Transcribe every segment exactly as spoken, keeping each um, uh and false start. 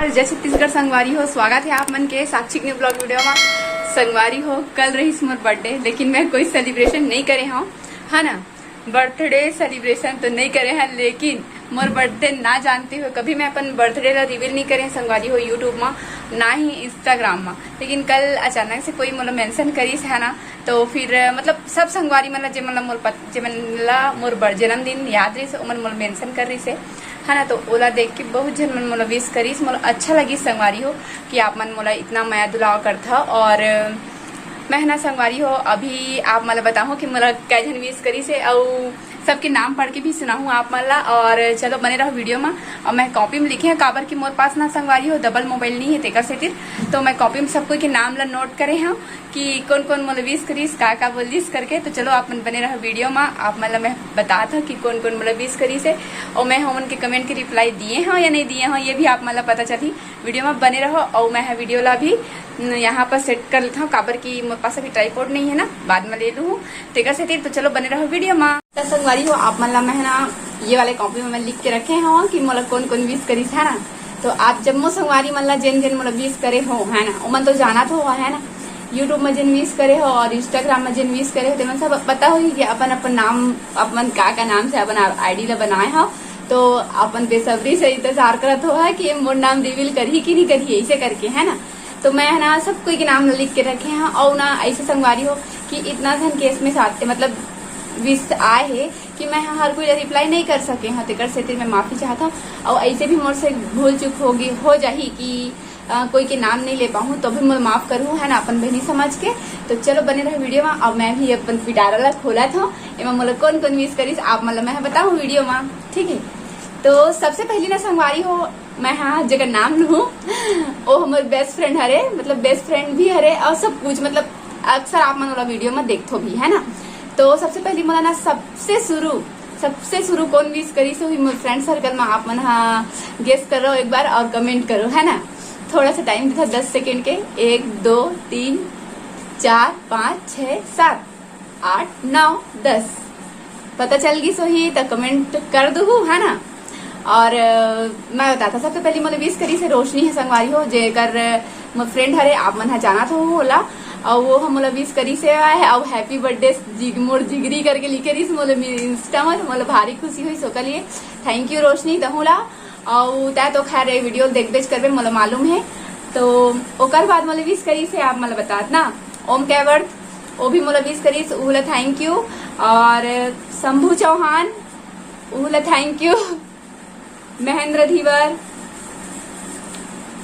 जय छत्तीसगढ़ संगवारी हो, स्वागत है आप मन के साक्षी के न्यू ब्लॉग वीडियो में। संगवारी हो, कल रहिस मोर बर्थडे, लेकिन मैं कोई सेलिब्रेशन नहीं करे हूँ, है ना। बर्थडे सेलिब्रेशन तो नहीं करे हैं, लेकिन मोर बर्थडे ना जानते हुए कभी मैं अपन बर्थडे ला रिवील नहीं करे हैं संगवारी हो, यूट्यूब में ना ही इंस्टाग्राम में। लेकिन कल अचानक से कोई मोला मेंशन करिस है ना, तो फिर मतलब सब संगवारी मन ला, जे मन ला मोर पत-, जे मन ला मोर बर-, जन्मदिन याद रहिस, ओमन मोला मेंशन कर रहिस है, है ना। तो ओला देख के बहुत झन मन मोला विश करिस, मोला अच्छा लगिस संगवारी हो कि आप मन मोला इतना मया दुलाव करथा। और मैं ना संगवारी हो, अभी आप मन ला बताहूँ कि मोला कै झन विश करिस है, अउ सबके नाम पढ़ के भी सुनाहूँ आप मन ला। और चलो बने रहो वीडियो में। और मैं कॉपी में लिखे हूँ, काबर कि मोर पास ना संगवारी हो डबल मोबाइल नहीं है, तेकर सेतिर तो मैं कॉपी में सब कोई के नाम ला नोट करे हूँ कि कौन कौन मोला विश करिस, का का बोलिस करके। तो चलो आप मन बने रहो वीडियो में, आप मन ला मैं बतात हूँ कि कौन कौन मोला विश करिस है, और मैं हमन के कमेंट के रिप्लाई दिए हूँ या नहीं दिए हूँ, ये भी आप मन ला पता चलही। वीडियो में बने रहो, और मैं ह वीडियो ला भी न, यहाँ पर सेट कर लेता हूँ, काबर कि मोर पास अभी ट्राइपॉड नहीं है ना, बाद में ले लूँ, तेकर सेतिर। तो चलो बने रहो वीडियो में। त संगवारी हो, आप मन ला मैं है ना, ये वाले कॉपी में मैं लिख के रखे हूँ कि मोला कौन कौन विश करिस है ना। तो आप जम्मो संगवारी मन ला, जेन जेन मोला विश करे हो है ना, ओमन तो जानत हो है ना, यूट्यूब में जेन विश करे हो और इंस्टाग्राम में जेन विश करे हो, तेमन सब पता होही कि अपन अपन नाम, अपन का का नाम से अपन आईडी ला बनाए हो। तो अपन बेसब्री से इंतजार करत हो है कि मोर नाम रिवील करही कि नहीं करही, ऐसे करके है ना। तो मैं है ना सब कोई के नाम ला लिख के रखे हैं, और ना ऐसे संगवारी हो कि इतना झन केस में साथ मतलब विश आए है कि मैं हर कोई ला रिप्लाई नहीं कर सके हूँ, तेकर सेतिर मैं माफी चाहत हूँ। और ऐसे भी मोर से भूल चूक होगी, हो जाही कि अ, कोई के नाम नहीं ले पाहूँ, तो भी मोला माफ करहू है ना, अपन बहनी समझ के। तो चलो बने रहो वीडियो में। अब मैं भी अपन पिटारा ला खोलत हूँ, एमा मोला कौन कौन विश करिस, आप मन ला मैं बताहूँ वीडियो में, ठीक है। तो सबसे पहली ना संगवारी हो, मैं हाँ जेकर नाम लूँ, वो हमर बेस्ट फ्रेंड हरे, मतलब बेस्ट फ्रेंड भी हरे और सब कुछ, मतलब अक्सर आप मन ओला वीडियो में देखथो भी है ना। तो सबसे पहली मोला ना सबसे शुरू, सबसे शुरू कौन विश करिस होही मोर फ्रेंड सर्कल में, आप मन हा गेस करो एक बार और कमेंट करो है ना। थोड़ा सा टाइम देथा, दस सेकेंड के, एक, दो, तीन, चार, पाँच, छः, सात, आठ, नौ, दस। पता चल गिस होही त कमेंट कर दूहू है ना। और अ, मैं बताथा, सबसे पहली मोला विश करिस हे रोशनी हे संगवारी हो, जेकर अ, मोर फ्रेंड हरे, आप मन ह जानत हो ओला। और वो ह मोला विश करिस हे, है और हैप्पी बर्थडे जिग-, मोर जिगरी करके लिखे रहिस मोला इंस्टा में, तो मोला भारी खुशी होइस ओकर लिए। थैंक यू रोशनी, तहूँ ला। और तै तो खैर ये वीडियो देखबेच करबे, मोला मालूम है। तो ओकर बाद मोला विश करिस हे, आप मोला बतात ना, ओम कैवर्थ, वो भी मोला विश करिस, उहू ला थैंक यू। और शंभू चौहान, उहू ला thank you. Mahendra Dhiwar,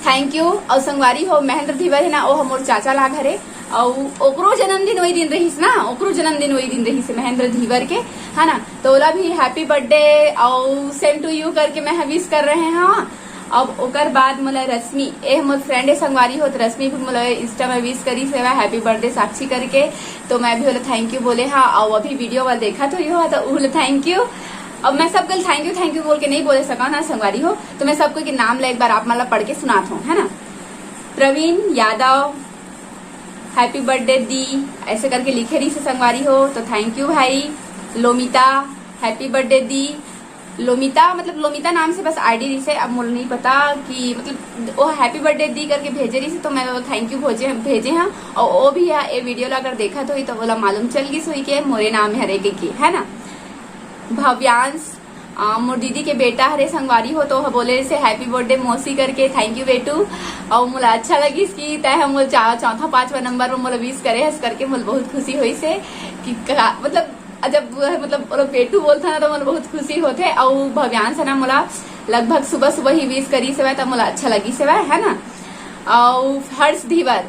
thank you. और संगवारी हो, महेंद्र धीवर है ना, वो हमर चाचा लाग हरे, और ओकरो जन्मदिन वही दिन रहिस ना, ओकरो जन्मदिन वही दिन रहिस महेंद्र धीवर के, है ना। तो ओला भी हैप्पी बर्थडे और सेम टू यू करके मैं विश कर रहे हैं। अब ओकर बाद मोला रश्मि, ए हमर फ्रेंड है संगवारी हो, तो रश्मि भी मोला इंस्टा में विश करिस हे हैप्पी बर्थडे साक्षी करके। तो मैं भी ओला थैंक यू बोले हाँ, और अभी वीडियो वाला देखा तो यो है, तो उहू ला थैंक यू। अब मैं सबके थैंक यू, थैंक यू बोल के नहीं बोले सका ना संगवारी हो, तो मैं सबको के नाम ला एक बार आप मन ला पढ़ के सुनात हूँ, है ना। प्रवीण यादव, हैप्पी बर्थडे दी, ऐसे करके लिखे रहिस हे संगवारी हो, तो थैंक यू भाई। लोमिता, हैप्पी बर्थडे दी। लोमिता, मतलब लोमिता नाम से बस आईडी रहिस हे, अब मोला नहीं पता कि मतलब वो हैप्पी बर्थडे दी करके भेजे रहिस हे, तो मैं वो थैंक यू भेजे, भेजे हाँ। और वो भी है, ये वीडियो ला अगर देखत होही तो ओला मालूम चल गिस होही के मोरे नाम हरे के, के, है ना। भव्यांश, आ, मोर दीदी के बेटा हरे संगवारी हो, तो ह बोले से हैप्पी बर्थडे मौसी करके, थैंक यू बेटू। और मोला अच्छा लगिस कि तै ह मोला चा-, चौथा पांचवा नंबर में मोला विश करे हस करके, मोला बहुत खुशी होइस हे कि का, मतलब जब वो है, मतलब ओला बेटू बोलता ना तो मोला बहुत खुशी होथे। और भव्यांश है ना मोला लगभग सुबह सुबह ही विश करिस हवय, तो मोला अच्छा लगिस हवय, है ना। और हर्ष धीवर,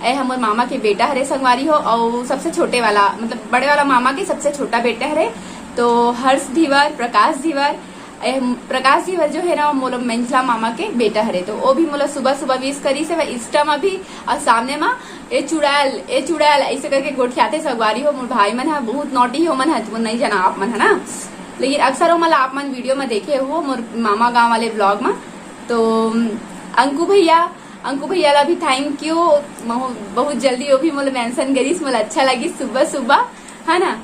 ए हमर मामा के बेटा हरे संगवारी हो, और सबसे छोटे वाला, मतलब बड़े वाला मामा के सबसे छोटा बेटा हरे। तो हर्ष धीवर, प्रकाश धीवर, ए प्रकाश धीवर जो है ना, वो मोला मंझला मामा के बेटा हरे, तो वो भी मोला सुबह सुबह विश करिस हवय, इंस्टा में भी और सामने में ए चुड़ैल, ए चुड़ैल ऐसे करके गोठियाथे संगवारी हो। मोर भाई मन ह बहुत नॉटी हो, मन ह तुमन नहीं जाना आप मन है ना, लेकिन अक्सर वो मन ला आप मन वीडियो में देखे हो मोर मामा गांव वाले ब्लॉग में। तो अंकु भैया, अंकु भैया ला भी थैंक यू। महू-, बहुत जल्दी वो भी मोला मेंशन करिस, मोला अच्छा लगिस सुबह सुबह, है ना।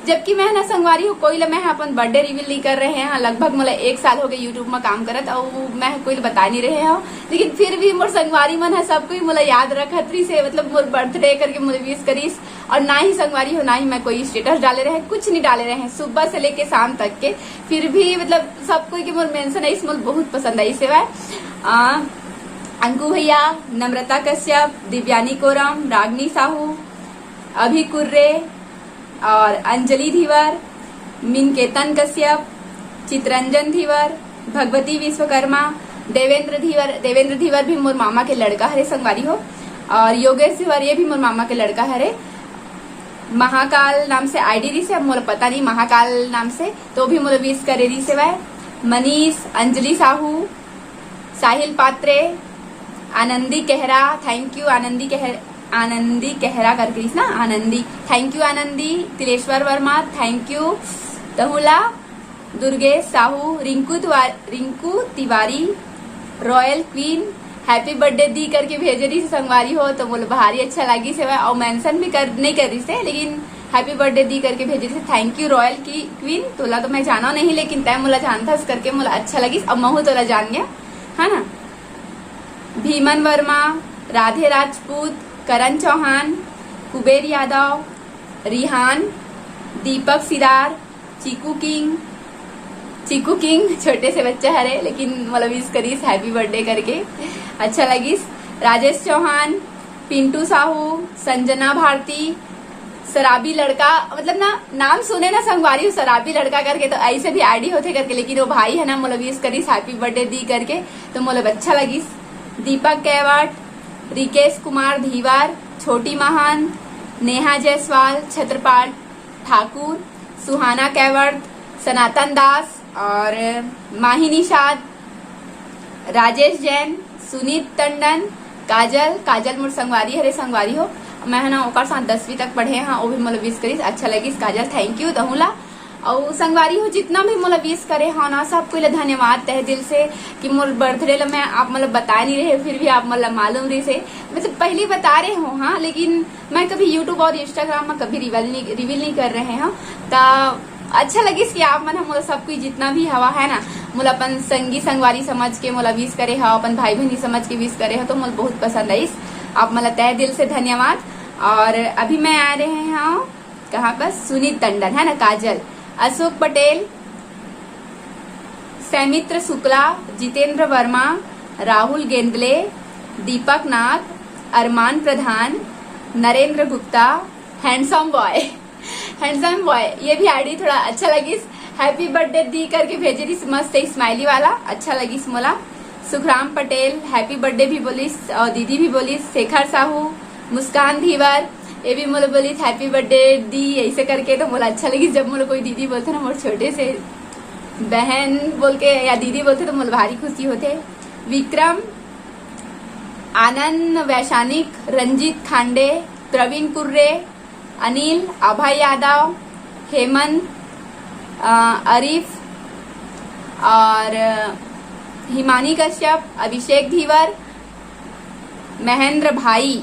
जबकि मैं ना संगवारी हो, कोई ला मैं ह अपन बर्थडे रिवील नहीं कर रहे हैं। लगभग मोला एक साल हो गए YouTube में काम करत, और मैं कोई ला बता नहीं रहे हो, लेकिन फिर भी मोर संगवारी मन है, सब कोई मोला याद रखत रही से, मतलब मोर बर्थडे करके मोला विश करिस। और ना ही संगवारी हो, ना ही मैं कोई स्टेटस डाले रहे, कुछ नहीं डाले रहे हैं सुबह से लेके शाम तक के। फिर भी मतलब सब कोई के मोर मेंशन आइस, मोला बहुत पसंद आइस सेवा। अंकु भैया, नम्रता कश्यप, दिव्यानी कोरम, रागनी साहू, अभी कुर्रे और अंजलि धीवर, मिनकेतन कश्यप, चितरंजन धीवर, भगवती विश्वकर्मा, देवेंद्र धीवर। देवेंद्र धीवर भी मोर मामा के लड़का हरे संगवारी हो, और योगेश धीवर, ये भी मोर मामा के लड़का हरे। महाकाल नाम से आईडी रही से, अब मोला पता नहीं महाकाल नाम से, तो भी मोला विश करे रही से वह। मनीष, अंजलि साहू, साहिल पात्रे, आनंदी केहरा, थैंक यू आनंदी केहरा, आनंदी केहरा करके रहिस ना, Anandi, thank you Anandi. Tileshwar Verma, thank you. तहुला, दुर्गेश साहू, रिंकू तिवा-, Rinku Tiwari, royal queen, happy birthday दी करके भेजे रही संगवारी हो, तो मोला भारी अच्छा लगी सेवा, और मेंशन भी कर नहीं कर रही से, लेकिन हैप्पी बर्थडे दी करके भेजे रही से। थैंक यू रॉयल की क्वीन, तोला तो मैं जाना नहीं, लेकिन तय मोला जानथस करके मोला अच्छा लगिस, और महू तोला जान गया, है ना। भीमन वर्मा, राधे राजपूत, करण चौहान, कुबेर यादव, रिहान, दीपक सिरार, चीकू किंग, चीकू किंग छोटे से बच्चा हरे, लेकिन मोला विश करिस हैप्पी बर्थडे करके, अच्छा लगिस। राजेश चौहान, पिंटू साहू, संजना भारती, शराबी लड़का, मतलब ना नाम सुने ना संगवारी हो, शराबी लड़का करके, तो ऐसे भी आईडी होते करके, लेकिन वो भाई है ना, मोला विश करिस हैप्पी बर्थडे दी करके, तो मोला अच्छा लगिस। दीपक कैवाट, रिकेश कुमार धीवर, छोटी महान, नेहा जायसवाल, छत्रपाल ठाकुर, सुहाना कैवर्त, सनातन दास और माही निषाद, राजेश जैन, सुनीत टंडन, काजल, काजल मोर संगवारी हरे, संगवारी हो, मैं ह ना ओकर साथ दसवीं तक पढ़े हाँ, वो भी मोला विश करिस, अच्छा लगिस काजल, थैंक यू तहूँ ला। अउ संगवारी हो, जितना भी मोला विश करे हो ना, सब कोई ला धन्यवाद तहे दिल से कि मोर बर्थडे ला मैं आप मन ला बताए नहीं रहे, फिर भी आप मन ला मालूम रही से, मतलब पहली बता रहे हो हाँ, लेकिन मैं कभी YouTube और Instagram में कभी रिवील नहीं, रिवील नहीं कर रहे हो। त अच्छा लगिस कि आप मन ह मोला सब कोई जितना भी हवा है ना, मोला अपन संगी संगवारी समझ के मोला विश करे हो, अपन भाई बहनी समझ के विश करे हो, तो मोला बहुत पसंद आइस। आप मन ला तहे दिल से धन्यवाद। और अभी मैं आ रहे हैं कहाँ पर, सुनीत टंडन है ना, काजल, अशोक पटेल, सैमित्र शुक्ला, जितेंद्र वर्मा, राहुल गेंदले, दीपक नाग, अरमान प्रधान, नरेंद्र गुप्ता, हैंडसम बॉय, हैंडसम बॉय, ये भी आईडी थोड़ा अच्छा लगिस। हैप्पी बर्थडे दी करके भेजे रहिस, मस्त स्माइली वाला, अच्छा लगिस मोला। सुखराम पटेल हैप्पी बर्थडे भी बोलिस और दीदी भी बोलिस। शेखर साहू, मुस्कान धीवर, ये भी मोला बोलिस हैप्पी बर्थडे दी, ऐसे करके तो मोला अच्छा लगिस। जब मोला कोई दीदी बोलथे ना, मोर छोटे से बहन बोल के या दीदी बोलथे तो मोला भारी खुशी होथे। विक्रम, आनंद वैशानिक, रंजीत खांडे, प्रवीण कुर्रे, अनिल, अभय यादव, हेमंत, अ, आरिफ और हिमानी कश्यप, अभिषेक धीवर, महेंद्र भाई।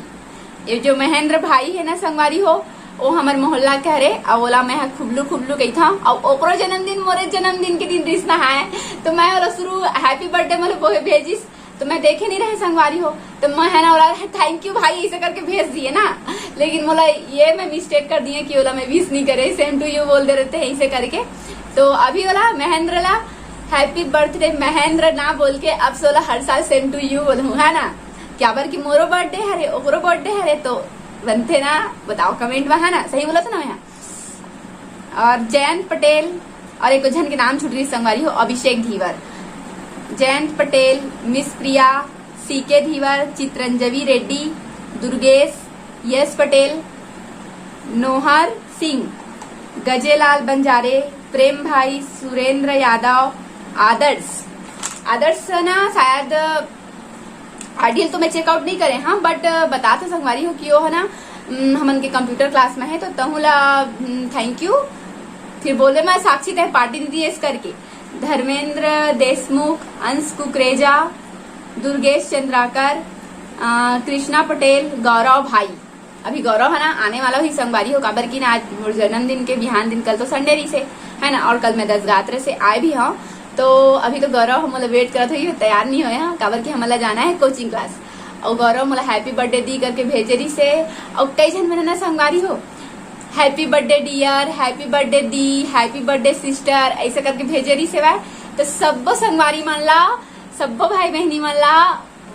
ये जो महेंद्र भाई है ना संगवारी हो, वो हमर मोहल्ला के हरे, अउ ओला मैं ह खुबलू खुबलू कहिथव। अउ ओकरो जन्मदिन मोरे जन्मदिन के दिन रिहिस ना है, तो मैं ओला शुरू हैप्पी बर्थडे मोला बोहे भेजिस, तो मैं देखे नहीं रहे संगवारी हो, तो मैं है ना ओला थैंक यू भाई ऐसे करके भेज दिए ना, लेकिन मोला ये मैं मिस्टेक कर दिए कि ओला मैं विश नहीं करे, सेम टू यू बोल दे रहते हैं ऐसे करके। तो अभी ओला महेंद्र ला हैप्पी बर्थडे महेंद्र ना बोल के अब से ओला हर साल सेम टू यू बोलूँ, है ना? क्या बर कि मोरो बर्थडे हरे, ओकरो बर्थडे हरे, तो बनथे ना, बताओ कमेंट में, है ना? सही बोला था ना मैं? और जयंत पटेल और एक झन के नाम छूट रही संगवारी हो, अभिषेक धीवर, जयंत पटेल, मिस प्रिया, सीके धीवर, चित्रंजवी रेड्डी, दुर्गेश, यश पटेल, नोहर सिंह, गजेलाल बंजारे, प्रेम भाई, सुरेंद्र यादव, आदर्श। आदर्श ना शायद आइडियल तो मैं चेकआउट नहीं करे हाँ, बट बता तो संगवारी हो कि वो है ना, उम, हमन के कंप्यूटर क्लास में है, तो तहूँ ला थैंक यू। फिर बोले मैं साक्षी तह पार्टी दीदी ऐस करके। धर्मेंद्र देशमुख, अंश कुकरेजा, दुर्गेश चंद्राकर, अ, कृष्णा पटेल, गौरव भाई। अभी गौरव है ना आने वाला ही संगवारी हो, काबर कि ना आज मोर जन्मदिन के बिहान दिन, कल तो संडे रहिसे, है ना, और कल मैं दस गात्र से आए भी हूँ। तो अभी तो गौरव हम लोग वेट करत हुई, तैयार नहीं होए हैं, काबर कि हमला जाना है कोचिंग क्लास। और गौरव मोला हैप्पी बर्थडे दी करके भेजे रहिसे। और कई झन मन ना संगवारी हो, happy birthday dear, happy birthday दी, हैप्पी बर्थडे सिस्टर, ऐसे करके भेजे रहिसे वह। तो सब्बो संगवारी मन ला, सब्बो भाई बहनी मन ला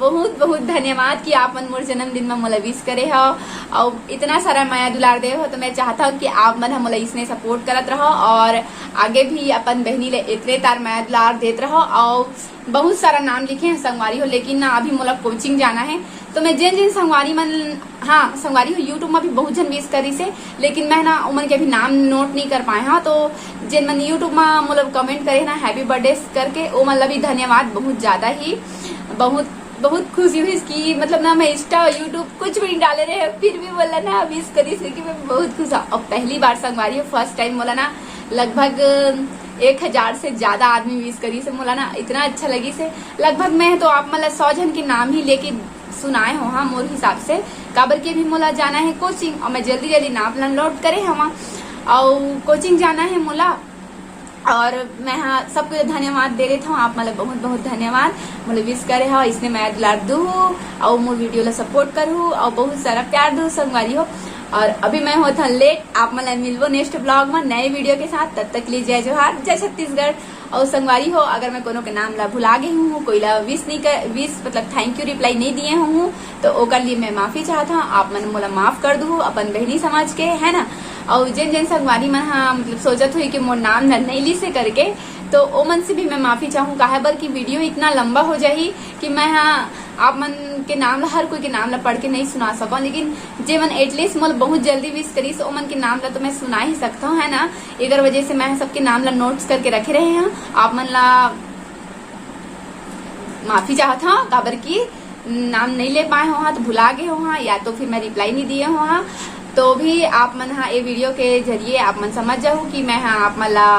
बहुत बहुत धन्यवाद कि आप मन मोर जन्मदिन में मोला विश करे हो। और इतना सारा माया दुलार दे हो, तो मैं चाहता हूँ कि आप मन हम मोला इसने सपोर्ट करत रहो और आगे भी अपन बहनी ले इतने तार माया दुलार देत रहो। और बहुत सारा नाम लिखे हैं संगवारी हो, लेकिन ना अभी मोला कोचिंग जाना है। तो मैं जिन जिन संगवारी मन, हाँ संगवारी हो, यूट्यूब में भी बहुत झन विश करिसे, लेकिन मैं ना उमन के अभी नाम नोट नहीं कर पाए। हाँ, तो जिन मन यूट्यूब में मतलब कमेंट करे ना हैप्पी बर्थडे करके, वो मतलब भी धन्यवाद बहुत ज्यादा ही, बहुत बहुत खुशी हुई कि मतलब ना मैं इंस्टा और यूट्यूब कुछ भी नहीं डाले रहे, फिर भी बोला ना विश करिसे कि मैं बहुत खुश हूँ। और पहली बार संगवारी हो, फर्स्ट टाइम बोला ना लगभग एक हजार से ज्यादा आदमी विश करिसे, मोला ना इतना अच्छा लगिसे। लगभग मैं तो आप मतलब सौ झन के नाम ही लेके सुनाए हो हाँ मोर हिसाब से, काबर के भी मोला जाना है कोचिंग और मैं जल्दी जल्दी नाम डाउनलोड करे हवा और कोचिंग जाना है मोला। और मैं हाँ सबको धन्यवाद दे देत हूँ, आप मतलब बहुत बहुत धन्यवाद मोला विश करे हो, इसने मैं दुलार दू और मोर वीडियो ला सपोर्ट करू और बहुत सारा प्यार दू संगवारी हो। और अभी मैं होत हूँ लेट, आप मतलब मिलबो नेक्स्ट ब्लॉग में नए वीडियो के साथ। तब तक के लिए जय जोहार, जय छत्तीसगढ़। और संगवारी हो, अगर मैं कोनो के नाम ला भुला गई हूँ, कोई ला विश नहीं कर, विश मतलब थैंक यू रिप्लाई नहीं दिए हूँ, तो ओकर लिए मैं माफी चाहत हूँ। आप मन मोला माफ कर दू अपन बहनी समझ के, है ना। और जिन जिन संगवारी मन हा मतलब सोचत हुई कि मोर नाम ला नहीं लिसे करके, तो ओ मन से भी मैं माफी चाहूँ, काहे बर कि वीडियो इतना लंबा हो जाही कि मैं हा आप मन के नाम ला, हर कोई के नाम ला पढ़ के नहीं सुना सकूँ। लेकिन जे मन एटलीस्ट मोला बहुत जल्दी विश करिस, ओ मन के नाम ला तो मैं सुना ही सकता हूँ, है ना। एकर वजह से मैं सबके नाम ला नोट्स करके रखे रहे हूँ। आप मन ला माफी चाहत हूँ, काबर कि नाम नहीं ले पाए हो हाँ, तो भुला गए हो हाँ, या तो फिर मैं रिप्लाई नहीं दिए हो हाँ, तो भी आप मन हाँ ये वीडियो के जरिए आप मन समझ जाओ कि मैं हाँ आप मन ला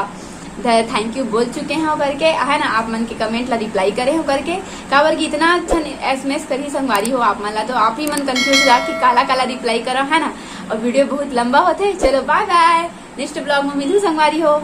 थैंक यू बोल चुके हो करके, है ना। आप मन के कमेंट ला रिप्लाई करे हो करके, काबर कि इतना अच्छा एसएमएस करी संगवारी हो आप मन ला, तो आप ही मन कंफ्यूज रहा कि काला काला रिप्लाई करो, है ना। और वीडियो बहुत लंबा होते। चलो बाय बाय, नेक्स्ट ब्लॉग में मिलू संगवारी हो।